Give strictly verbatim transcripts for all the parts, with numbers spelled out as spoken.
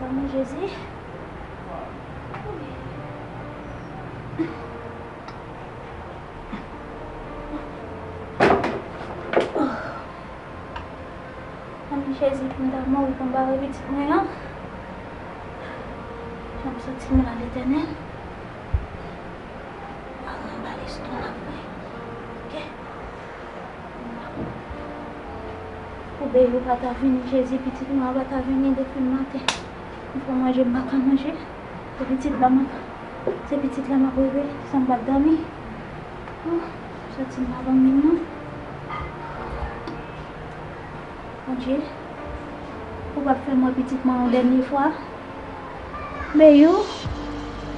Mami Jezi. Mami Jezi, pou m ta mouri pou m pa wè pitit mwen an. Jan m santi m la, Letènèl. Al anba lestonmak mwen. Oke? Pou Beyou pa ta vini, Jezi, pitit mwen an pa ta vini depi maten. M fè manje, m pa ka manje. Se pitit la m ap, se pitit la m ap reve, san m pa t dòmi. Oh, soti m pa dòmi non. Bondye, ou p ap fè m wè pitit mwen yon dènye fwa. Beyou.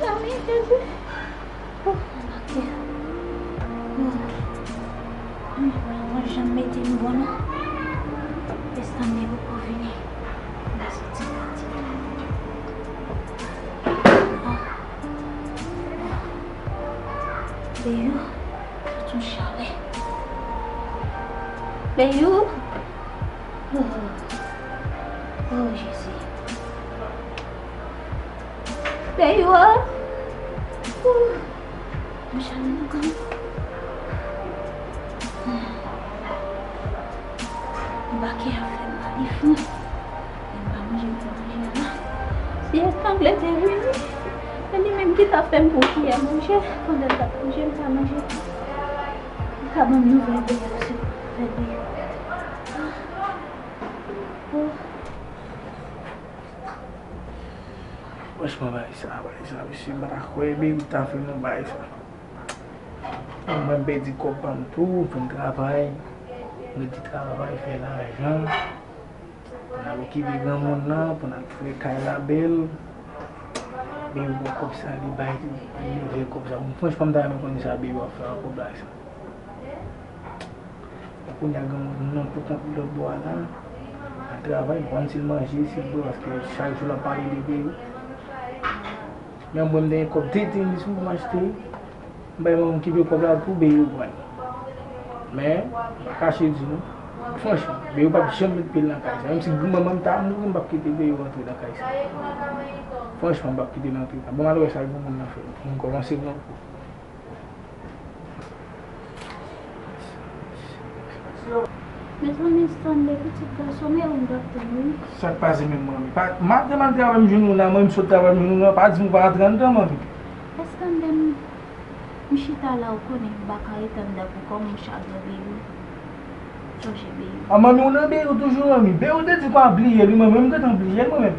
Zanmi, Jezi. Oh, Bondye. Oh. Mwen, mwen janm mete m bon non. Estanley poko vini. Mwen soti pati. Oh. Beyou, sot yon chalè. Beyou. Oh, oh, Jezi. Beyou, oh. Ouh. Yon chalè nan kò m. Anbake a fè m mal, li fou. Lè m pa manje, m fè manje a la. Si Estanley te vini, se li menm ki ta fè m pou kiyè manje. Pandan l t ap manje, m pa manje. Li ka ban m nouvèl Beyou, silvouplè, Beyou. Oh. Franchman, bagay sa, bagay sa, mesye, m pa ta kwè Beyou ta fè m yon bagay sa. Mwen, m pèdi kòb pa m tou, m fin travay, m redi travay, fè lajan, pou n al okipe granmoun nan, pou n al fè kay la bèl. Beyou pran kòb sa, li bay, li leve kòb sa. Bon, franchman, m ta renmen konn sa Beyou ap fè ak kòb la sa. Kounye a, granmoun nan pou kont li lòt bò a la, ap travay, m pa konn si l manje, si l bwè, paske chak jou l ap pale de Beyou. Men mwen, m te gen kòb tenten li sou m pou m achte. M bay manman m kenbe kòb la pou Beyou pran l. Men, m pa kache di nou, franchman, Beyou p ap janm met pye l nan kay sa. Menm si granmanman m ta mouri, m p ap kite Beyou rantre nan kay sa. Franchman, m p ap kite l rantre. Bon, m al wè sa granmoun nan fè. M kòmanse pran kou. Mezanmi, Stanley, pitit gason m, e ou m t ap tann, wi. Sa k pase menm, manmi? Pa, maten m al travay, m jwenn ou la, manmi, m sot travay, m jwenn ou la, pa di m ou pa rantre anndan, manmi. Stanley, m, m chita la, ou konnen, m pa ka ret anndan pou kò m, m chagren Beyou. Sonje Beyou. A, manmi, ou nan Beyou toujou, manmi. Beyou te di pa bliye li, manmi, m gentan bliye l, mwen menm.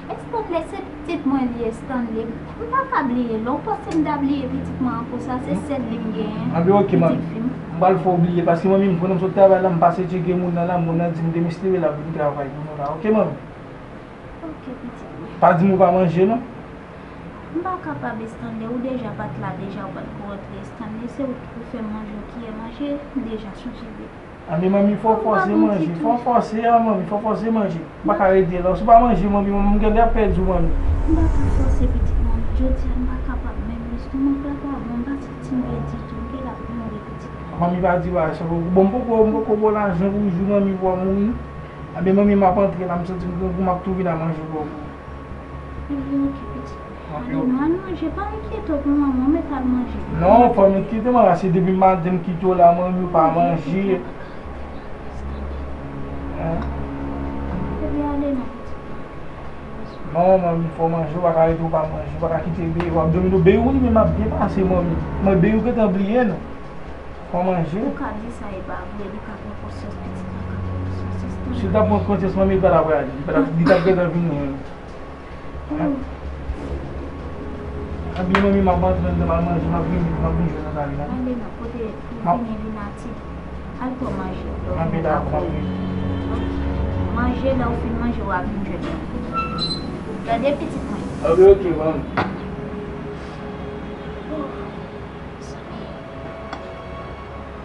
Stanley, se pitit mwen li ye, Stanley. M pa ka bliye l non. Ou panse m ta bliye pitit mwen an konsa? Se sèl li m genyen. Anben, oke, manmi. Pitit fi m. M pral fè w bliye, paske manmi, m konnen m sot travay la, m pase tcheke moun nan la, moun nan di m demistive l ap vin travay pou nou la. Oke, manmi? Oke, pitit mwen. Pa di m ou pa manje, non. M pa kapab, Stanley. Ou deja pa t la, deja ou pa t ko rantre, Stanley. Se ou ki pou fè m manje yon kiyè manje, m deja sonje bebe. Anben, manmi, fò w fòse manje. Fò w fòse a, manmi, fò w fòse manje. M pa ka rete la. Si w pa manje, manmi, manmi, m genlè ap pèdi w, manmi. M pa ka fòse pitit mwen. Jodi a, m pa kapab menm. Lestomak la pa bon. M pa santi m byen ditou. M genlè ap mouri, pitit mwen. Manmi, pa di bagay sa. Bon, m poko, m poko ba w lajan pou jou, manmi, pou w mouri. Anben, manmi, m ap antre la. M santi m grangou, m ap tou vin a manje pou ou. Ebyen, oke, pitit. Ale, nou al manje, pa enkyete w pou manman, mèt al manje. Non, pa enkyete manman, se depi maten m kite w la, manmi, ou pa manje. Ebyen, ale non, pitit. Non, manmi, fò w manje, ou pa ka rete w pa manje, ou pa ka kite Beyou ap dòmi non. Beyou li menm ap byen pase, manmi. Men Beyou gentan bliye nou. Fò w manje. Ou ka di sa, e pa vre, li ka pran konsyans, pitit la ka pran konsyans. Si l ta pran konsyans, manmi, li pa t ap prale, li pa t ap, li t ap gentan vin jwenn ou. Anben, manmi, m ap antre anndan, m al manje, m ap vin, m ap vin jwenn ou talè, anben. Ale non, kote ou fini vin ati, al pran manje w, lè w vini m ap voye. Anben, dakò, m ap vini. Oke. Manje, lè w fin manje, w a vin jwenn mwen. Tande, pitit mwen? Anben, oke, manmi. Oh, zanmi.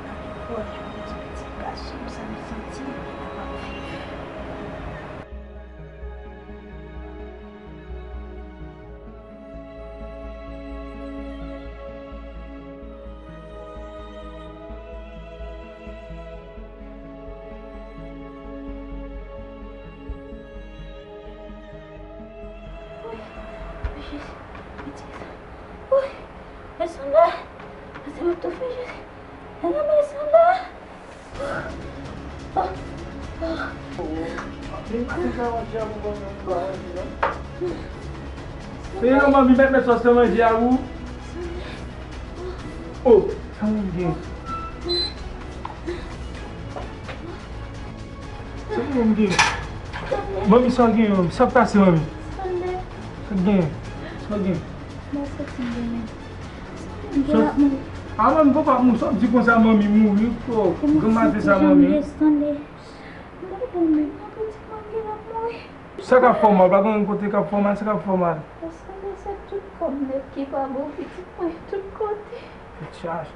Anben, bò, jwenn ti pitit gason m, sa m santi, m pa kapab viv. Jezi, Jezi. Woy, Esanda, Jezi, m ap toufe, Jezi. Esanda, Esanda. Peye non, manmi, mèt mèt sòs nan manje a pou ou. Oh, sa moun gen. Sa moun gen. Manmi, sa w gen, manmi? Sa k pase, manmi? Sa k gen? Sa k gen? Mwen santi m gen men. Sa, a, manmi, papa m mouri, sa w di konsa, manmi mouri? Oh, granmaten sa, manmi. Tande. M pa bon menm non, pitit mwen gen ap mouri. Sa k ap fè w mal? Pa gen yon kote k ap fè w mal, sa k ap fè w mal? Paske se tout kò m nèt ki pa bon, pitit mwen, tout kote. Tèt chaje.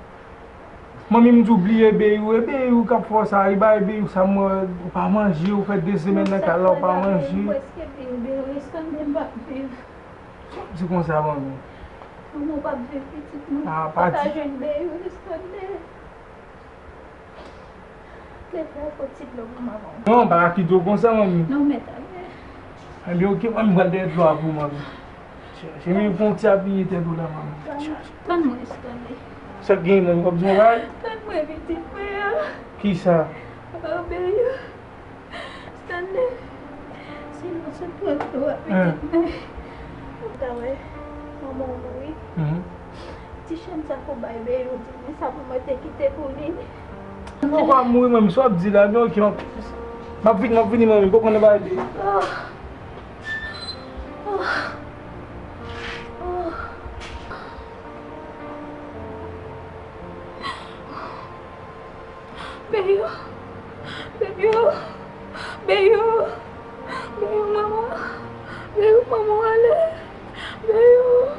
Manmi, m di w bliye Beyou, e Beyou k ap fè w sa, e bay Beyou sa, m wè ou pa manje, ou fè de semèn nan kay la, ou pa manje. M prèske bliye Beyou, Esande, m p ap viv. Sa w di konsa, manmi? Manman, ou p ap viv, pitit mwen. Ah, ou pa jwenn Beyou, Esande. Leve, fò ti dlo pou manman. Non, pa ka kite w konsa, manmi. Non, mèt ale. Ebyen, oke, manmi, m pral dèyè dlo a pou ou, manmi. Chèche, men fè yon ti apiye tèt ou la, manmi. Tann mwen, Esande. Sa k gen, manmi, w ap di yon bagay? Tann mwen, pitit mwen an. Kisa? Beyou. Stanley, si nou sot pran dlo a, pitit mwen, ou ta wè manman w mouri. Ti chèn sa pou bay Beyou, di li sa pou mwen te kite pou li. Mwen pa mouri, mwen, sa w ap di la, men oke, m ap, m ap vini, m ap vini, manmi, poko nan bagay. Beyou, Beyou, Beyou, Beyou manman, Beyou manman ale, Beyou.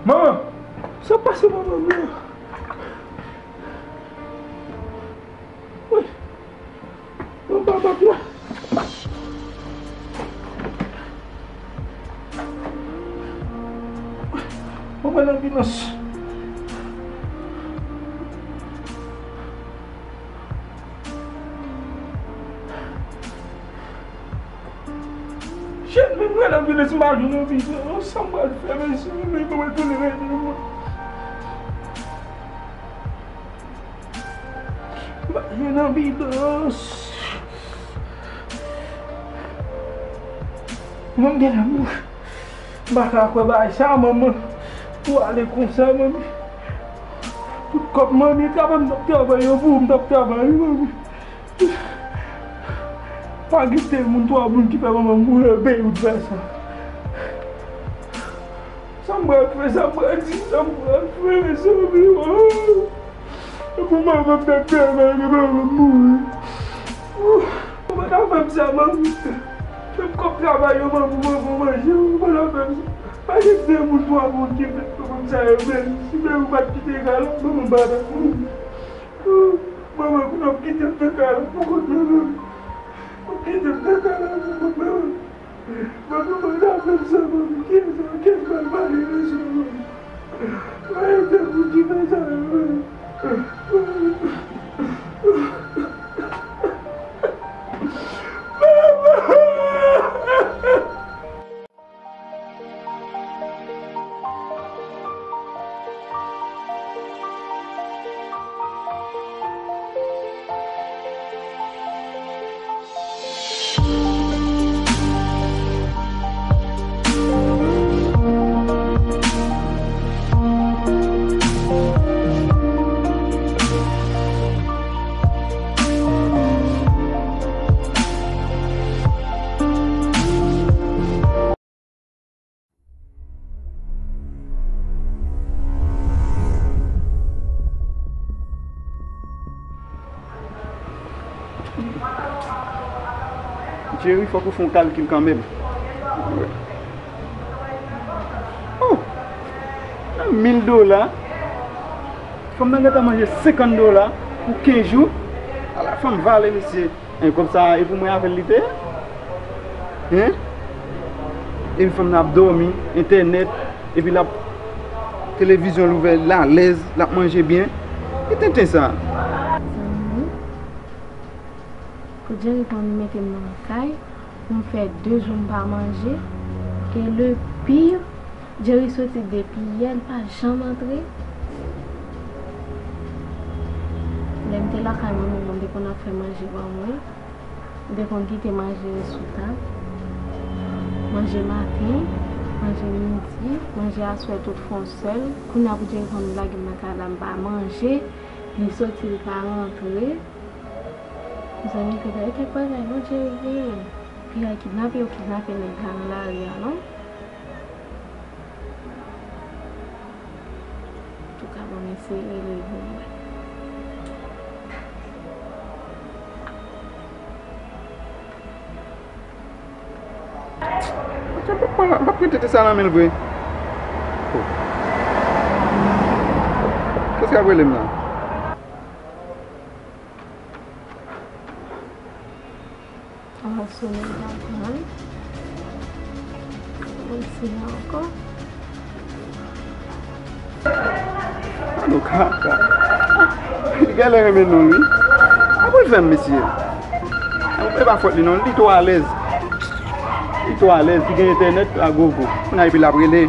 Manman, sa pase manman mwen? Wi. Manman pa bat la. Manman nan vilaj. Chen, men mwen nan vilaj, m pa jwenn anpil. Sa m pral fè, mesye, men mwen tounen rete mwen. M pa jwenn anpil. Mwen gen lanmou. M pa ka kwè bagay sa, manman. Pou ale konsa, manmi. Tout kòb manmi travay, m t ap travay yo pou ou, m t ap travay, manmi. Pa gen de moun, twa moun ki fè manman m mouri, Beyou t fè sa. Sa m pral fè, sa m pral di, sa m pral fè, mezanmi, oh. Pou manman m t ap travay, pou manman m mouri. Ou pa ta fè m sa, manmi. Fè m kòb travay yo, manmi, pou manman manje, ou pa ta fè m sa. Pa gen de moun, twa moun ki fè manman m sa yo, men si Beyou pa t kite kay la, manman m pa t ap mouri. Manman, kounye a w ap kite m nan kay la poukont mwen, manmi. W ap kite m nan kay la poukont mwen, manmi. Manmi, mwen ta fè m sa, manmi. Kiyès, kiyès pral pale de sa, manmi? Mwen te pou ki fè sa, manmi. Manman! Jerry, fòk ou fè yon kalkil kanmenm. Oh! Nan mil dola, fanm nan gentan manje senkant dola pou kenz jou. Ala fanm vale, mesye. E kòb sa, e pou mwen avè l li te ye? Hein? Epi fanm nan ap dòmi, entènèt, epi l ap televizyon l ouvè, l alèz, l ap manje byen. Ki tenten sa? Zanmi, pou Jerry pran m mete m nan kay, pou m fè de jou m pa manje. E le pire, Jerry soti depi yè, li pa janm antre. Lè m te lakay mwen, mwen te konn ap fè manje ban mwen. M te konn kite manje sou tab. Manje maten, manje midi, manje aswè tout fè yon sèl. Kounye a pou Jerry pran m lage m nan kay la, m pa manje. Li soti, li pa rantre. Mezanmi, fòk gen kèk bagay non Jerry genyen. Piga kidnape yo kidnape nèg la nan lari a non. Antouka, ban m eseye rele l pou m wè. M ap prete ti sa nan men l vre. Kiyès k ap rele m la? Al sonnen, m pral pran l. Mwen siye ankò. Alo, kaka. Li genlè renmen nou, wi. Apa l fè m, mesye? E pa fòt li, non. Li twò alèz. Li twò alèz. Li gen entènèt a gogo. Kounye a, epi l ap rele.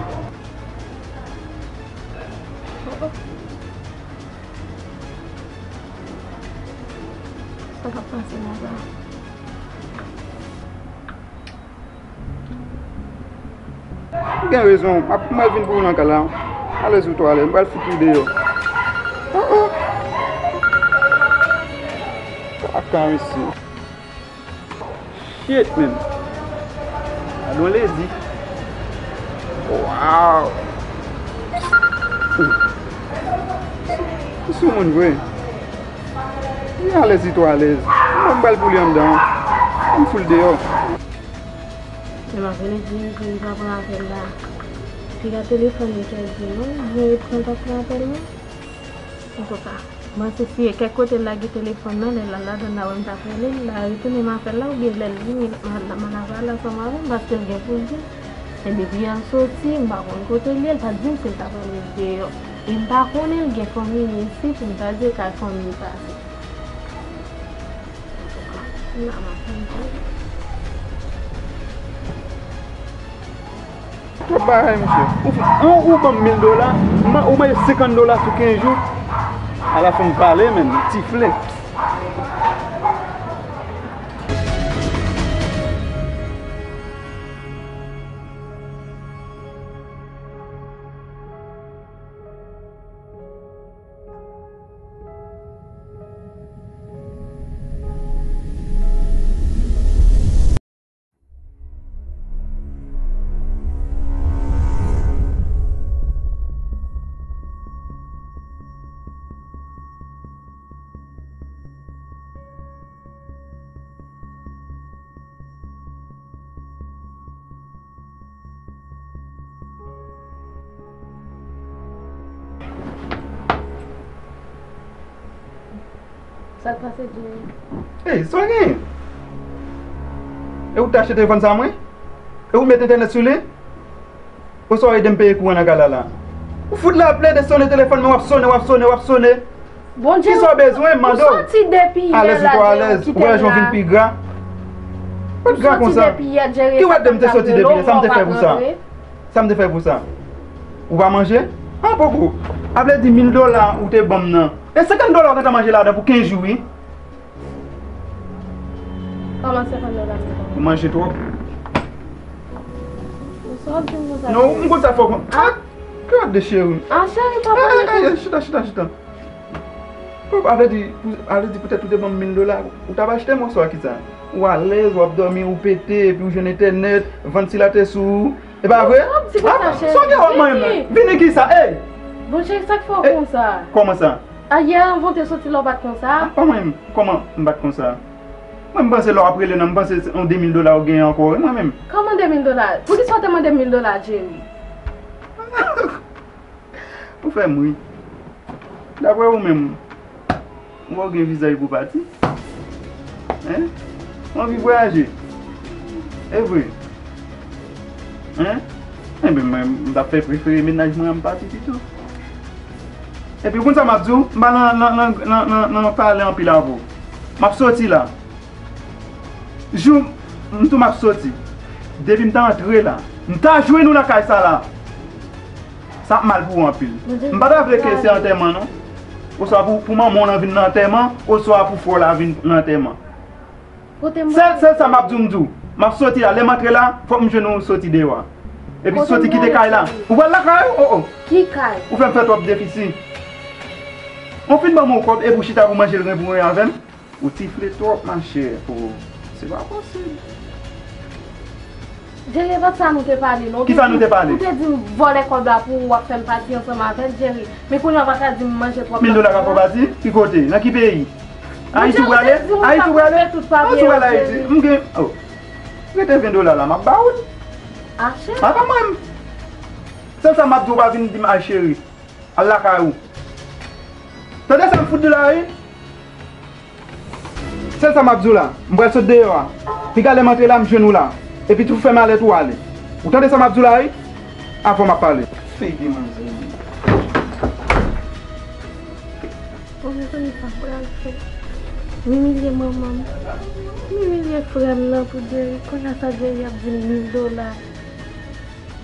Sa k ap pase la, sa? Ou gen rezon, m ap, m pral vin pou ou nan kay la. Alèz ou twò alèz, m pral fout ou deyò. Oh, oh. Kaka, mesye. Shit, man. Gad yon lezi. Wow. Ou sou moun vre. Li alèz, li twò alèz. Mwen m pral pou li anndan. Mwen m fout l deyò. Lè m ap rele Jerry, Jerry pa pran apèl la. Piga telefòn li kè di non, Jerry pran pa pran apèl non. Antouka, m panse si e kèk kote l lage telefòn nan, lè l al ladann la wè m t ap rele l, l a retounen m apèl la, oubyen lè l vini, m a, m a lave l ansanm avè m, paske l gen pou l di m. E depi yè l soti, m pa konn kote l ye, l pa t di m si l t ap rele deyò. E m pa konnen l gen fanmi li isit, pou m ta di l kay fanmi li pase. Antouka, m la m ap tann pou li. Twòp bagay, mesye. Ou, ou, ou ban m mil dola, m ba, ou mande senkant dola sou kenz jou. Ala fanm pale, menm, ti fle. Sa k pase, Jerry? Ey, sa w genyen? E ou t achte telefòn sa mwen? E ou met entènèt sou li? Oswa w ede m peye kouran nan kay la la? Ou fout la plede sonnen telefòn mwen, w ap sonnen, w ap sonnen, w ap sonnen. Bondye, kisa w bezwen, m mande w? Ou soti depi yè la, Jerry, ou kite m la. Ou wè jan w vin pi gra? Ou pa t gra konsa. Ki w ap di m te soti depi yè? Sa m te fè pou sa? Sa m te fè pou sa? Ou pa manje? An poko. A vle di mil dola ou te ban m nan. E senkant dola ou gentan manje ladan pou kenz jou, wi. Kòman senkant dola m te ban w? Ou manje twòp. Ou sòt di m konsa. Non, m konn sa fò kon. Ah! Gade cheri. Ah, cheri, pa pale konsa. Chita, chita, chita. Bon, a vle di, pou, a vle di poutèt ou te ban m mil dola, ou t ap achte m oswa kisa? Ou alèz, w ap dòmi, ou pete, epi ou jwenn entènèt, vantilatè sou ou. E pa vre? Sa w ap di konsa, cheri? Sa w gen w ap manyen m nan? Vini kisa? Ey! Bon, cheri, sa k fè w konsa? Kòman sa? Ayè, anvan w te soti la, w pa t konsa? Ah, pa manyen m. Kòman m pa t konsa? Mwen, m panse lè w ap rele nan, m panse se yon de mil dola ou genyen ankò, wi, mwen menm. Kòman de mil dola? Poukisa w te mande mil dola, Jerry? Ou fè m ri. Daprè ou menm, ou wè w gen vizaj pou pati? Hein? Ou anvi vwayaje? E vre? Hein? Enben, mwen, m t ap fè prefere mennaj mwen an m pati pito. Epi, ou konn sa m ap di w? M pa nan, nan, nan, nan, nan, nan pale anpil avè w. M ap soti la. Jou m tou m ap soti. Depi m ta antre la, m ta jwenn ou nan kay sa la. Sa ap mal pou ou anpil. M pa ta vle ke se antèman, non. Oswa pou, pou manman w lan vin nan antèman, oswa pou frè w la vin nan antèman. Sèl, sèl sa m ap di w, m di w. M ap soti la. Lè m antre la, fòk m jwenn ou soti deyò a. Epi soti kite kay la. Ou pral lakay ou? Oh, oh. Ki kay? Ou fè m fè twòp defisi. Ou fin ban m yon kòb epi w chita pou manje l ren pou ren avè m. Ou tifle twòp, machè. Oh, se pa posib. Jerry, e pa t sa nou te pale, non. Kisa nou te pale? Ou te di m vòlè kòb la pou ou, w ap fè m pati ansanm avè l, Jerry. Men kounye a w pa ka di m manje twòp. Mil dola ka fè w pati? Ki kote? Nan ki peyi? Ayiti ou prale? Ayiti ou prale? Ayiti ou prale, Ayiti? M gen, oh. Rete ven dola la, m ap ba ou l. A, cheri. A, pa mwen. Sèl sa m ap di w, pa vin di m, ay, cheri. Al lakay ou. Tande sa m fout di w la, wi? Sèl sa m ap di w la, m pral sot deyò a. Piga lè m antre la, m jwenn ou la. Epi tou fèmen alèt ou ale. Ou tande sa m ap di w la, wi? Avan m ap pale. Figi manzè. Bon, mezanmi, sa m pral fè? M imilye manman m. M imilye frè m nan pou Jerry. Kounye a sa Jerry ap di m mil dola.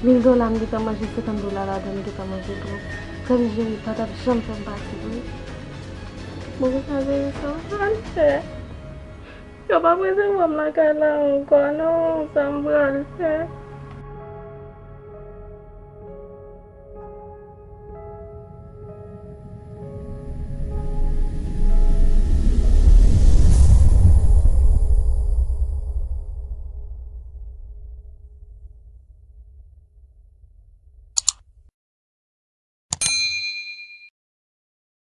Mil dola, m gentan manje senkant dola ladan, m gentan manje twòp. Frè m Jerry pa t ap janm fè m pati vre. Bon, kounye a Jerry, sa m pral fè? Yo p ap resevwa m lakay la ankò, non, sa m pral fè?